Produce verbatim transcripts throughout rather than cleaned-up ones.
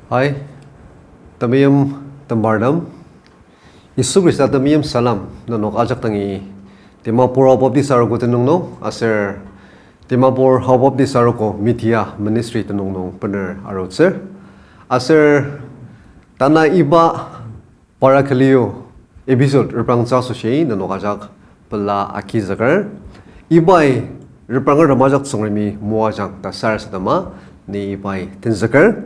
Hi, temeim tembartem. Yisu Khrista temeim salem nenok ajak dangi Dimapur Ao Baptist Arogo tenüng nung aser Dimapur Ao Baptist Arogo Media Ministry tenüng nung bener arutsür. Aser tanü iba Parakeliu episode reprangtsü asoshi nenok ajak pela agizüker. Ibai repranger tem ajak Tsüngremi moajang ta sarasadema ni ibai tenzüker.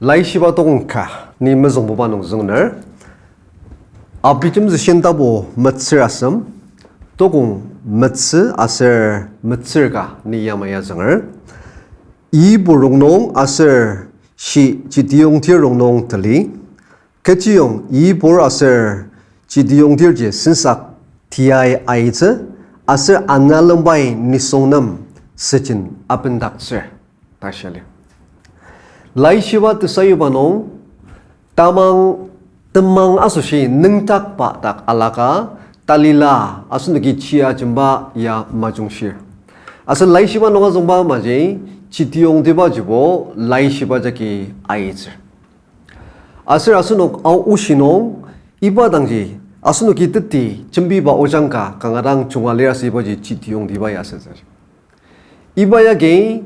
Laishiba tokong ka ni mezüngbuba nung züngner. Abijemtsü shin tapu metsür asem, tokong metsü aser metsür ka ni yamai azünger. Ipur rongnung aser shi chitiyongtir rongnung tali. Kechiyong ipur aser chitiyongtirji sensak tiai aitsü, aser analembai nisung nem sejin abendaktsür ta shia lir. Laishiba tesayuba nung tamang temang asoshi nüngdakba dak alaka talila asenoki chia jemba ya majungshir. Aser laishiba nung azüngba maji chitiyongtibajibo laishiba jagi aitsür. Aser asenok Ao oshi nung iba dangji asenoki teti jembiba ojang ka kanga dang junga lir aser ibaji chitiyongtiba ya asütsü. Iba yagi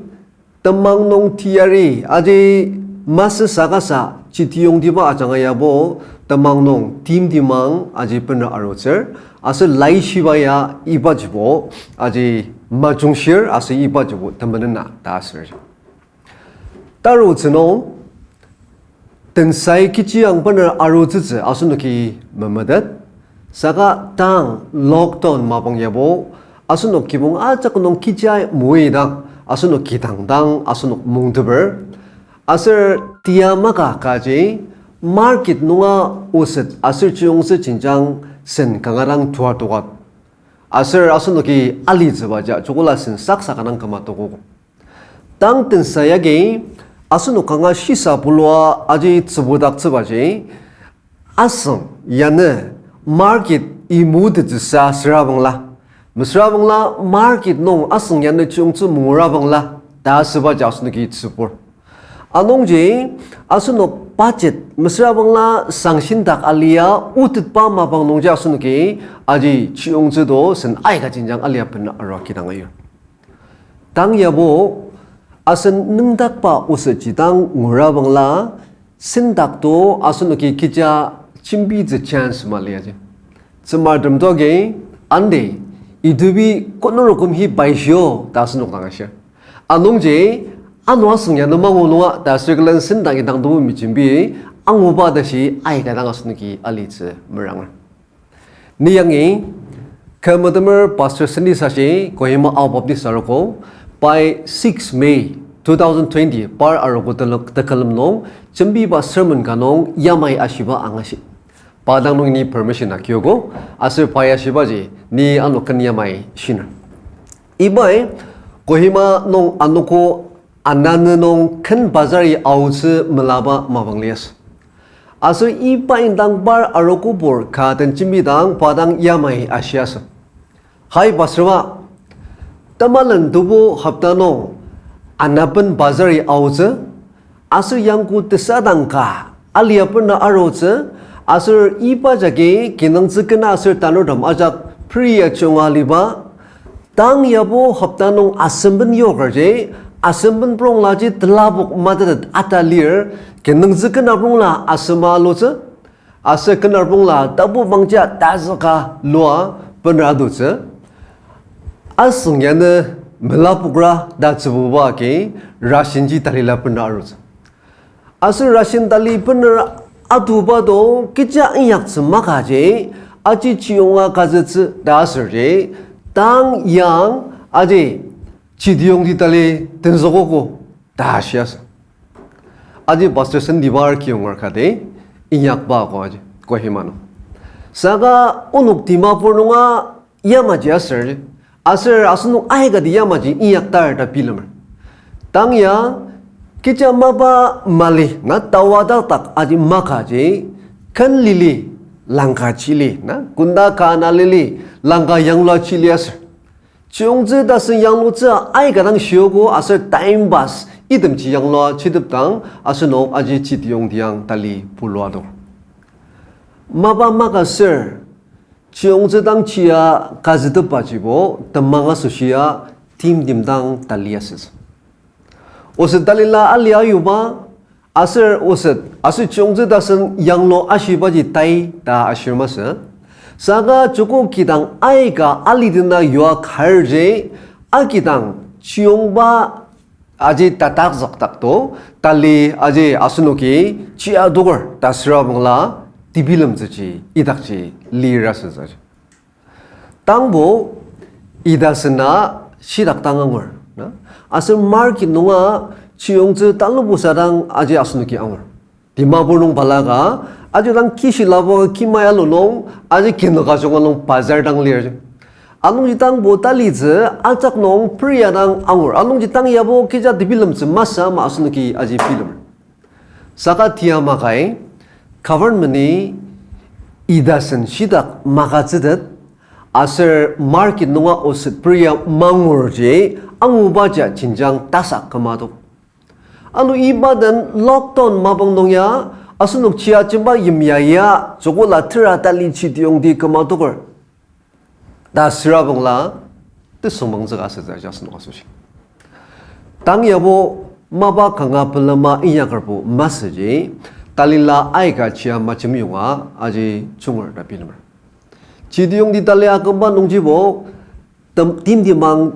temang nung teyari aji masü sakasa chitiyongtiba ajanga yabo temang nung timtimang aji bener arutsür, aser laishiba ya ibajibo aji majungshir aser ibajibo temenena ta asür. Tarutsü nung, tensai kechi ang bener arutsütsü asenoki memetet, saka tang lockdown mapang yabo, asenok kibong ajak nung kechi moidang, asenok kidang dang asenok mungteper, aser tia maka kaji, market nunga oset aser chiyongtsü jenjang sen kanga dang tua tokat. Aser asenoki alitsübaji joko la sen saksa ka dang küma tokogo. Tang tensa yagi asenok kanga shisa bulua aji tsübudaktsübaji, asüng yanü market imutettsüsa süra bangla, mesüra bangla market nung asüng yanü chiyongtsü mungura bangla ta asübaji asenoki tsübur. Anungji asenok budget mesüra bangla sangshin dak alia otetba mapang nungji asenoki aji chiyongtsü to sen aika jenjang alia bener arua kidang ayur. Tang yabo asen nüngdakba osetji dang ngura bangla sendak to asenoki kecha jembitsü chance maliaji. Tsümartem to agi, ande, idobi konorukom hi paishio ta asenok dang ashir. Anungji, ano asüng ya nü mangu nunga ta circular sendak idang to mejembi, anguba tashi aika dang asenoki alitsü meranger. Ni yangi, kü metemer Pastor Sandy Sashi, Kohima Ao Baptist Arogo, pai six May two thousand twenty, par arogo telok tekülem nung, jembiba sermon ka nung yamai ashiba angashi. Pa dang nung ni permission akiogo, aser pai ashibaji, ni ano ken yamai shiner. Ibai, Kohima nung anogo ananü nung ken bazari aotsü melaba mapang liasü. Aser iba indang par arogobur ka den jembidang pa dang yamai ashiasü. Hi pastor ma, temalen tebu hopta nung anaben bazari aotsü, aser yangko tesadang ka alia bener arutsü, aser iba jagi kinungtsü kena aser tanurtem ajak prayer chunga aliba, tang yabo hopta nung asemben yokerji, asemben pronglaji telapok matetet ata lir, kinungtsü kena prongla asema alutsü, aser kena prongla tapu bangja tazüka lua bener adutsü, asüng yanü melapokra ta tsübuba agi rationji talila bener arutsü. Aser ration tali bener atuba to kecha inyaktsü makaji, aji chiyonga kazütsü ta aserji, tang yang aji chitiyongti tali tenzükogo ta shiasü. Aji Pastor Sandy bar kiyonger kati inyakba ko aji Kohima nung. Saka onok Dimapur nunga yamaji aser, aser asenok aikati yamaji inyaktar ta bilemer. Tang ya, kecha mapa mali na tawa dakdak aji makaji, ken lili, langka chili, na kunda kana lili, langka yanglua chili aser. Chiyongtsü tasen yanglutsü aika dang shiogo aser time pass Itemji yanglua chitepdang asenok aji Chitiyongdi ang tali puluadok. Mapa maka ser, chiyongtsü dang chia kazütepajibo temang asoshia timtem dang tali asütsü. Oset talila ali ayuba, aser oset, aser chiyongtsü tasen yanglu ashibaji tai ta ashir masü. Saka joko kidang aika alidena yua karji, akidang chiyongba aji tatakzükdak to, tali aji asenoki chia doker ta süra bangla, tebilemtsüji idakji lira sütsü. Tangbo ita sena shitak dang angur, na? Aser market nunga chiyongtsü talubusa dang aji asenoki angur. Dimapur nung balaka, aji dang kishilabo kimai alu nung, aji kinoka junga nung bazar dang lir. Anungji tangbo talitsü ajak nung peria dang angur. Anungji tang yabo kija tebilemtsü masü ama asenoki aji bilemer. Saka tia makai, government-i ita sen shitak magütsütet, aser market nunga oset peria mangurji angubaja jenjang tasak kümatok. Ano iba den lockdown mapang nung ya, asenok chia jemba yimya ya, jokola tera tali Chitiyongdi kümatoker ta süra bangla, tesüngmangtsü ka asütsü aji asenok asoshi. Tang yabo mapa kanga pelema inyakerbo masüji, talila aika chia majemyonga aji junger ta bilemer. Chitiyongdi tali akümba nungjibo, tem-, timtemang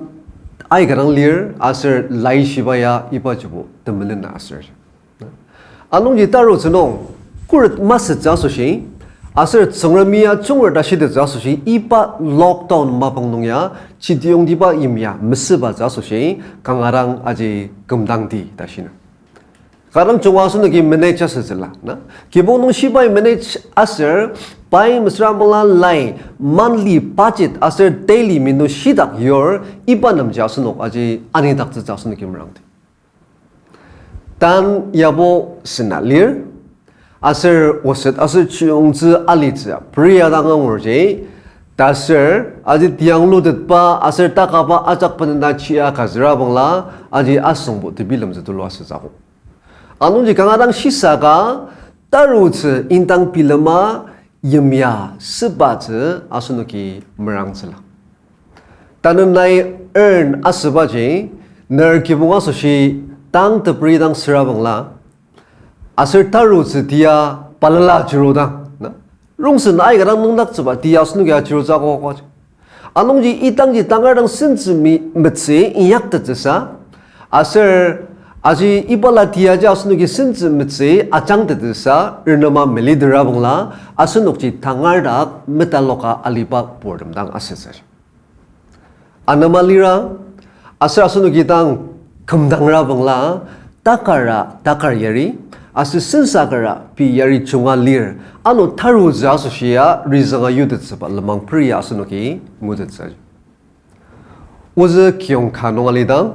aika dang lir, aser laishiba ya ibajibo temelena aser. Anungji tarutsü nung, khuret masütsü asoshi, aser Tsüngremi ya junger ta shitettsü asoshi, iba lockdown mapang nung ya, Chitiyongdiba yimya mesübatsü asoshi, kanga dang aji kümdangdi ta shiner. Kanga dang junga asenoki manage asütsüla, na? Kibong nung shibai manage aser, pai mesüra bangla lai, monthly budget aser daily menu shitak yur, iba nemji asenok aji anidaktsütsü asenoki merangdi. Tan yabo sena lir, aser oset aser chiyongtsü alitsü peria dang angurji, taser aji tiang lutetba aser takaba ajak benena chia kazüra bangla, aji asüngbo tebilemtsü tulu asütsü akok. Anungji kanga dang shisaka, tarutsü indang bilema yimya sübatsü asenoki merangtsüla. Tanü nai earn asübaji, ner kibong asoshi tang teperi dang süra bangla, aser tarutsü tia balala chirudang, na? Rongsen aika dang nüngdaktsüba tia asenoki achirutsü akok akok. Anungji idangji tangar dang sentsü mi-, metsü inyaktettsüsa, aser aji ibala tiaji asenoki sentsü metsü ajangtettsüsa, renema melidera bangla, asenokji tangar dak metaloka aliba purtem dang asütsü. Anema lira, aser asenoki dang kümdangra bangla, takara takar yari, aser sensakara pei yari junga lir, ano tarutsü asoshia rizanga yutettsüba lenmang peria asenoki ngutettsü. Ozü kiyong ka nung alidang,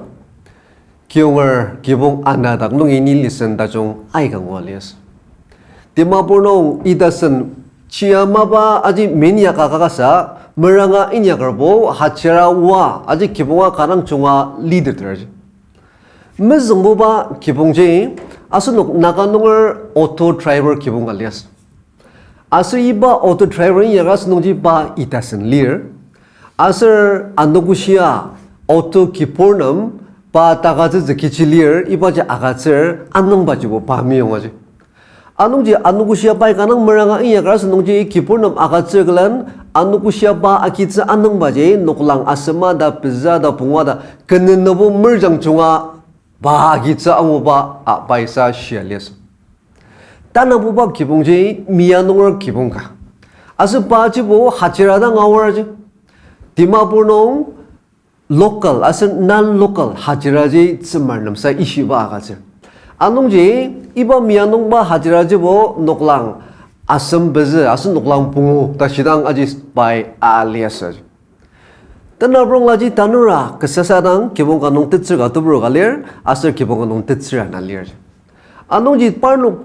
kiyonger kibong anadak nungi ni lesson tajung aika ngua liasü. Dimapur nung idasen chia mapa aji minyaka kakasa meranga inyakerbo hajira oa aji kibonga kanga junga litetterji. Mezüngbuba kibongji asenok Naga nunger auto driver kibong ka liasü. Aser iba auto driver inyaka asünungji pa idasen lir. Aser anogoshia auto kibur nem pa takatsütsü kechi lir, ibaji agütsür anüngbajibo pa meyongaji. Anungji anogoshia pai kanga meranga inyaka asünungji kibur nem agütsür külen anogoshia pa agitsü anüngbaji noklang asema ta pezü ta punga ta kenenebo merjang junga pa agitsü anguba a paisa shia liasü. Tanabuba kibongji miya nunger kibong ka. Aser pajibo hajira dang aorji. Dimapur nung local aser non-local hajiraji tsümar nemsa ishiba agütsür. Anungji iba miya nungba hajirajibo noklang asem pezü aser noklang pungu ta shidang aji pai aliasü. Tenapronglaji tanura kasasadang kibong ka nung tetsür ka tebur ka lir, aser kibong ka nung tetsür ana lir. Anungji parnok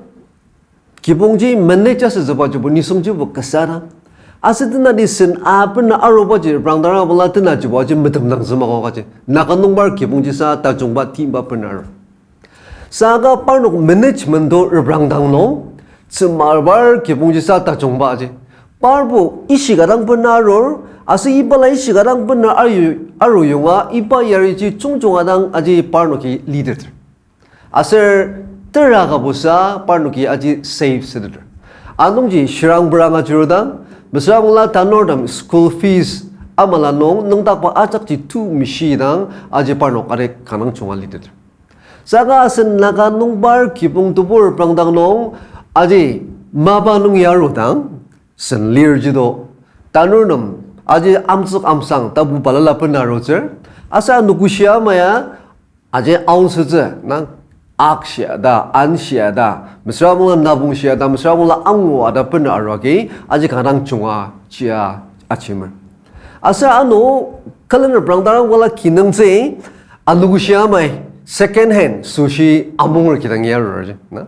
kibongji manage asütsübajibo nisungjibo kasadang. Aser tenati sen a bena arubaji reprangdang abala tenajibo aji metemdang zümakokaji. Naga nungbar kibongjisa tajungba timba bena aru. Saka parnok management to reprangdang nung, tsümabar kibongjisa tajungba aji. Parbo ishika dang bena arur, aser ibala ishika dang bena aru, aru yonga iba yariji jungjunga dang aji parnoki litet. Aser tera kabusa parnoki aji save süteter. Anungji shirang berang ajurudang, mesüra bangla tanurtem school fees amala nung nüngdakba ajakji tu mishidang aji parnok adik kanga junga litet. Saka asen Naga nungbar kibong tebur prangdang nung aji mapa nung yarudang, sen lir jido. Tanur nem aji amtsük amsang tapu balala bena arutsür. Aser anogoshia ama ya aji aonsütsü nang ak shia ta, an shia ta, mesüra bangla nabong shia ta, mesüra bangla angu ata bena aruagi, aji kanga junga chia achimer. Aser ano calendar prangdang wala kinungtsü, anogoshia amai second hand süshi amunger kidang yarur ji, na?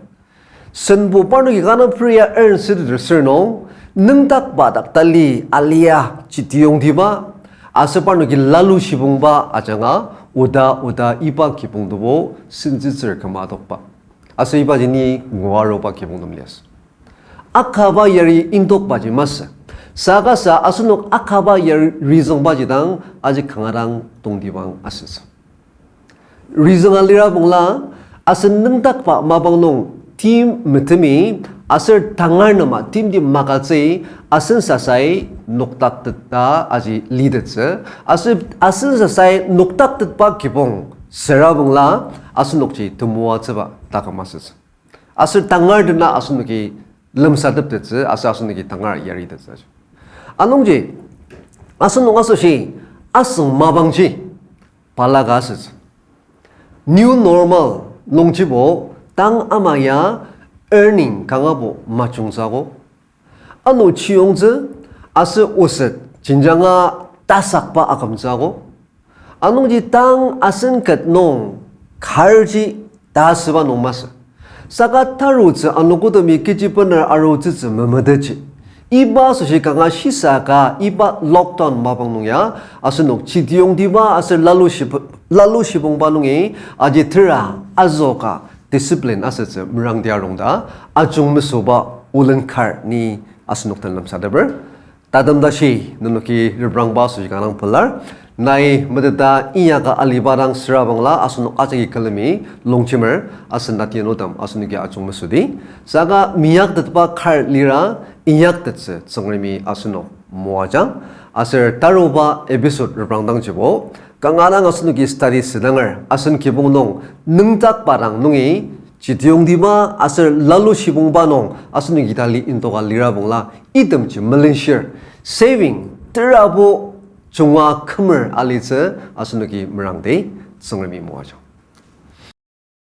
Senbo parnoki kanga peria earn süteter sür nung, nüngdakba dak tali alia chitiyongtiba, aser parnoki lalu shibongba ajanga, oda oda iba kibong tebo sentsütsür küma adokba. Aser ibaji ni ngua aruba kibong tem liasü. Akaba yari indokbaji masü. Saka sa asenok akaba yari rizüngbaji dang aji kanga dang tongtibang asütsü. Rizünga lira bangla, asen nüngdakba mapang nung tim metemi, aser tangar nema timti makatsü, asen sasai noktakteta aji litettsü, aser asen sasai noktaktetba kibong süra bangla, asenokji temoatsüba taküm asütsü. Aser tangar dena asenoki lemsateptettsü, aser asenoki tangar yaritettsü. Anungji, asenok asoshi, asüng mapangji, balaka asütsü. New normal nungjibo tang ama ya earning kangabo majungtsü akok. Ano chiyongtsü aser oset jenjanga tasakba akümtsü akok. Anungji tang asen ket nung karji ta asüba nung masü. Saka tarutsü anogotomi kechi bener arutsütsü memetetji. Iba asoshi kanga shisa ka iba lockdown mapang nung ya, asenok chitiyongtiba aser lalu shib-, lalu shibongba nungi aji tera azüka discipline asütsü merangdi arung ta, ajung mesüba olen kar ni asenok den lemsateper. Tatem tashi, nenoki reprangba asoshi kanga pelar. Nai meteta inyaka aliba dang süra bangla asenok ajaki külemi longjemer asen nati nutem asenoki ajung mesüdi. Saka meyaktetba kar lira inyaktettsü Tsüngremi asenok moajang. Aser taruba episode reprangdangjibo kanga dang asenoki study asüdanger asen kibong nung nüngdakba dang nungi chitiyongtiba aser lalu shibongba nung asenoki tali indoka lira bangla itemji melenshir saving terabo junga kümer alitsü asenoki merangdi Tsüngremi moajang.